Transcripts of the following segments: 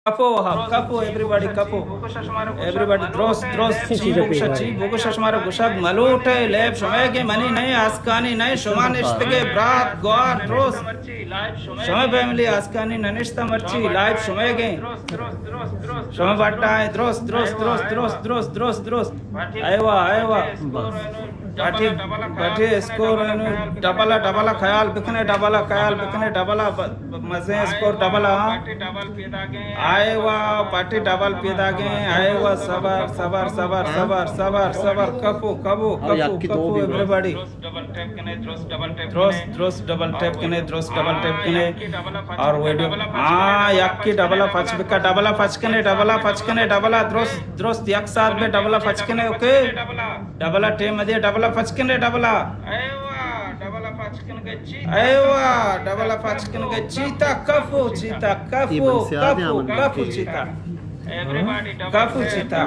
کپو، ہاں، کپو، ایوری باڈی کپو۔ ایوری باڈی درست، درست، چی بگوشا، چی بگوشا، شمارا گوشگ ملوٹ ہے، لیب شمئیگیں منی نہیں، آسکانی نہیں، شما نشتگے برات، گوار، درست۔ شما فیملی آسکانی ننشتہ مرچی، لائب شمئیگیں۔ شما بٹا ہے، درست، درست، درست، درست، درست، درست، درست۔ ایوا، ایوا۔ بٹی، بٹی اسکور ڈبل ءَ، ڈبل ءَ خیال بکنے، ڈبل ءَ خیال بکنے، ڈبل ءَ ب-، ب-، مزیں اسکور ڈبل ءَ، ہاں۔ آئے وا، پارٹی ڈبل پیداگیں، آئے وا، صبر، صبر، صبر، صبر، صبر، صبر، کپو، کپو، کپو، کپو، ایوری باڈی۔ درست، درست، ڈبل ٹیپ کنے، درست ڈبل ٹیپ کنے۔ اور ویڈیو، ہاں، یکی ڈبل ءَ پچ بکا، ڈبل ءَ پچ کنے، ڈبل ءَ پچ کنے، ڈبل ءَ درست، درست، یک ساتھ بے ڈبل ءَ پچ کنے، اوکے؟ ڈبل ءَ ٹیم دے، ڈبل ءَ پچ کنے، ڈبل ءَ۔ ایوا، ڈبل ءَ پچ کنگے چیتا، کپو، چیتا، کپو، کپو، کپو، چیتا۔ کپو چیتا۔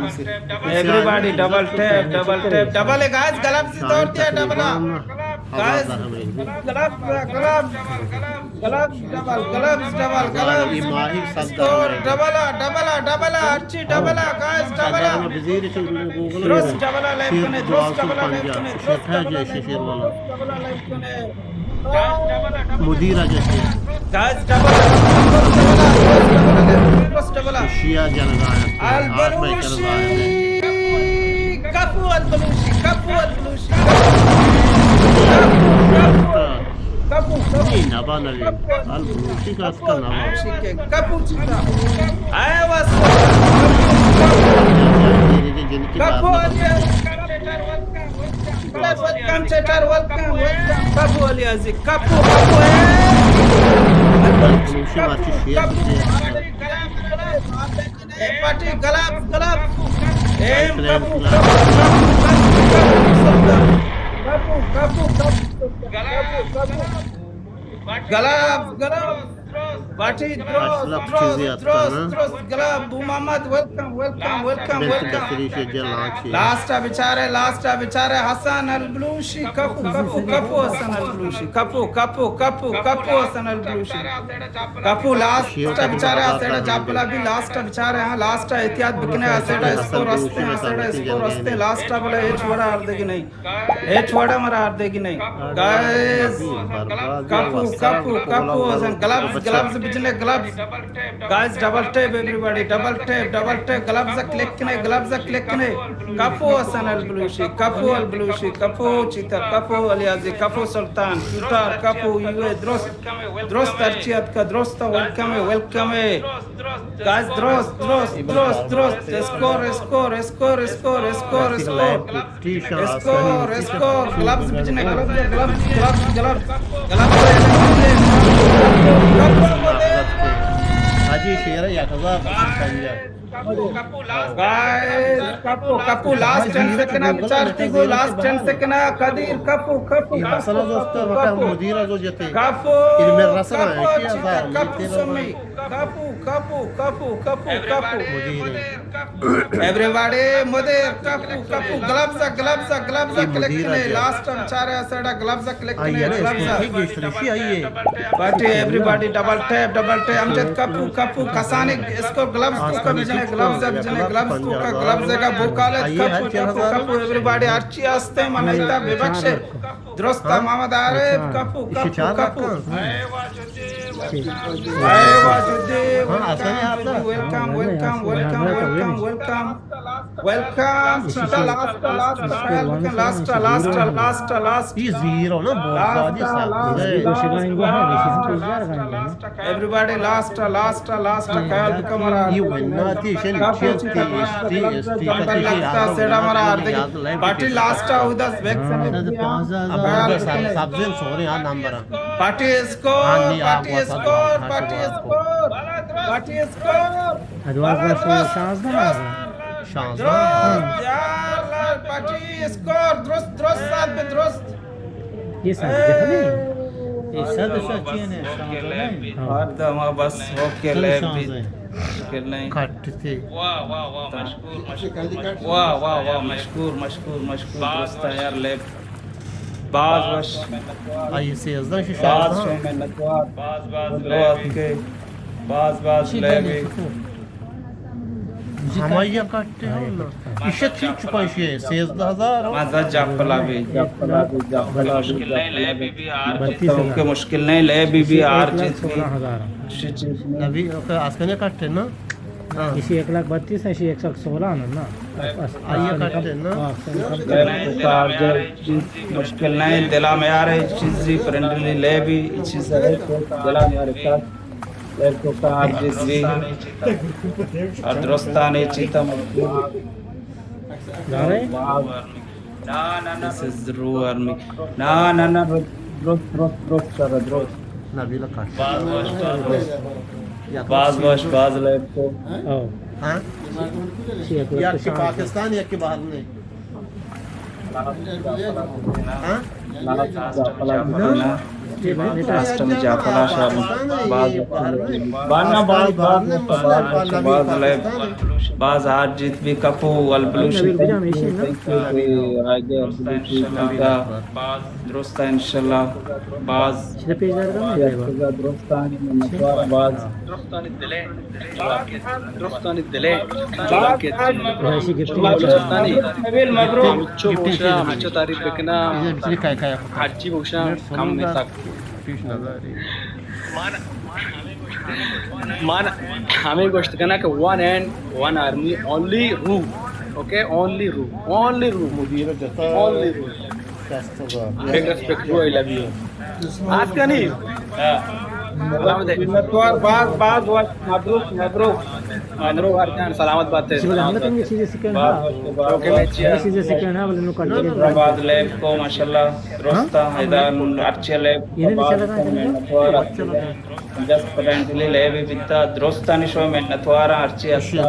Everybody double tap, double tap, double ہے گائز، گلوز دور دیا double. Guys, gloves, gloves, gloves double, gloves double, gloves. Score double, double, double, ہرچی ڈبل، گائز ڈبل۔ درست ڈبل لیب کنے، درست ڈبل لیب کنے، درست ڈبل لیب کنے۔ مدیر ءَ جشن۔ گائز ڈبل، درست ڈبل۔ شیعہ جنگا ہے۔ البلوشی۔ کپو البلوشی، کپو البلوشی۔ کپو، کپو۔ نبا نوی۔ البلوشی کا اس کا نبا۔ کپو چیتا۔ اے واسطہ۔ کپو۔ Welcome, cheater, welcome, welcome. کپو علی عزیز، کپو، کپو، اے۔ کپو، کپو، کپو۔ اے پارٹی گلاب، گلاب۔ اے کپو، کپو، کپو، کپو، کپو، کپو، کپو، کپو۔ گلاب، گلاب۔ پارٹی درست، درست، درست، درست، گلاب، بو Muhammad, welcome, welcome, welcome, welcome. Last ءَ بیچارے، لاسٹ ءَ بیچارے حسن البلوشی، کپو، کپو، کپو حسن البلوشی، کپو، کپو، کپو، کپو حسن البلوشی۔ کپو لاسٹ ءَ بیچارے، آ سائیڈ ءَ جاپلا بھی لاسٹ ءَ بیچارے، ہاں، لاسٹ ءَ احتیاط بکنے، آ سائیڈ ءَ اسکور ہستے، آ سائیڈ ءَ اسکور ہستے، لاسٹ ءَ بلے ہچ وڑا ہار دیگی نہیں۔ ہچ وڑا مرا ہار دیگی نہیں۔ گائز، کپو، کپو، کپو، حسن، گلوز، گلوز بجنے، gloves. Guys, double tap, everybody, double tap, double tap, gloves ءَ کلک کنے، گلوز ءَ کلک کنے۔ کپو حسن البلوشی، کپو البلوشی، کپو چیتا، کپو الیازی، کپو سلطان، شوٹر، کپو یو اے، درست، درست ہرچی اتکا، درست ویلکم ہے، ویلکم ہے۔ گائز، درست، درست، درست، درست۔ Score, score, score, score, score, score. Score, score. Gloves بجنے، gloves, gloves, gloves, gloves. Gloves. Haji Sher یک ہزار پنجاہ۔ گائز، کپو، کپو، لاسٹ ٹین سیکنڈ ءَ بچار تئی گوں، لاسٹ ٹین سیکنڈ ءَ۔ قدیر، کپو، کپو، کپو، کپو، کپو۔ مدیر ءَ جو جتے۔ کپو، کپو، کپو، سمی۔ کپو، کپو، کپو، کپو، کپو۔ ایوری باڈی، مدیر، کپو، کپو، گلوز ءَ، گلوز ءَ، گلوز ءَ کلک کنے، لاسٹ ءَ بیچارے آ سائیڈ ءَ گلوز ءَ کلک کنے، گلوز ءَ۔ Party, everybody, double tap, double tap, Amjad کپو، کپو، کسانک اسکور، گلوز توکا بجنے، گلوز ءَ بجنے، گلوز توکا، گلوز ءَ بوکالت، کپو، کپو، کپو، ایوری باڈی، ہرچی ہستے من ایتا ببخشے۔ درست، محمد عارف، کپو، کپو، کپو۔ اے واہ جدی، ویلکم، جدی، welcome, welcome, welcome, welcome, welcome. Welcome, چیتا، last, last, last, last, last. یہ زیرو نا، بہت زیادہ سخت ہے۔ Everybody, last, last, last, خیال بکن مرا۔ یہ وناتی شن چیز تی، اس تی، اس تی، کتی شی لگتا، سیڑا مرا ہر دیگی۔ پارٹی لاسٹ، ادس ویکسن۔ پانزدہ ہزار۔ سبزی سورے آ number. Party score, party score, party score, party score. دوازدہ سو شانزدہ۔ شانزدہ۔ درست، یار، پارٹی اسکور، درست، درست، سات پہ درست۔ یہ سات پہ نہیں۔ یہ سات پہ سات چیئے نہیں، شانزدہ نہیں۔ ہاں۔ ہر دم بس اوکے لیب بھی۔ شانزدہ۔ اوکے نہیں۔ کٹ تھے۔ واہ، واہ، واہ، مشکور، مشکور، مشکور۔ واہ، واہ، واہ، مشکور، مشکور، مشکور، درست ہے یار لیب۔ باز وش۔ آئی سیزدہ شی باز شانزدہ۔ شو منتوار۔ باز، باز، منتوار لیبی۔ کے۔ باز، باز، شی لیبی۔ دنی شکو۔ ہمائی کٹ ہے نا۔ ایشی چیز چکا ایشی ہے، سیزدہ ہزار۔ مزہ جاپلا بھی، جاپلا بھی، جاپلا بھی، مشکل نہیں، لے بی بی آر۔ بتیس ہزار۔ اوکے، مشکل نہیں، لے بی بی آر۔ ایشی ایک لاکھ جیت بھی۔ سولہ ہزار۔ ایشی چیز نہیں۔ نبی، اوکے، آسکنے کٹ ہے نا؟ ہاں۔ ایشی ایک لاکھ بتیس ہے، ایشی ایک لاکھ سولہ ہے نا؟ بس، آئیے بس کٹ ہے نا؟ ہاں، کم، کم۔ لے بی بی آر جیت، مشکل نہیں، دلا میں آ رہے چیزی، فرینڈلی لے بی، چیز ہے، دلا میں آ رہے۔ لیب تو کا آر جیت بھی اور درستانی چیتا مجبور۔ This is Ru Army. نا، نا، نا، درست، درست، درست، سر، درست۔ نبیل کٹ۔ باز وش، باز لیب تو۔ ہاں؟ یا کہ پاکستان یا کہ باہر نہیں۔ ہاں؟ کسٹم جاپلا شاہ، باز، باز، باز، باز، باز، باز ہار جیت بھی کپو، البلوشی، تھینک یو، تھینک یو، آگے البلوشی، باز درست ہے انشاءاللہ، باز درست ہے، باز۔ درستانی دلے، درستانی دلے، درستانی۔ مبروک، مبروک۔ مچو بوشا، مچو تعریف بکنا۔ ہرچی بوشا، کم میں تک۔ من ہمیں گوشت کنا کہ one and one army, only row. Okay, only row, only row. مدیر جتا۔ Only row. Big respect, row, I love you. آسکانی۔ منتوار، باز، باز وش، مبروک، مبروک۔ منتوار جان، سلامت باتے۔ اوکے، میں چیئر۔ لیب کو ماشاءاللہ درستا، ادا ہرچی لیب کو باز منتوار۔ جسٹ فرینڈلی لیب بیتا، درستانی شو منتوار، ہرچی ہستا۔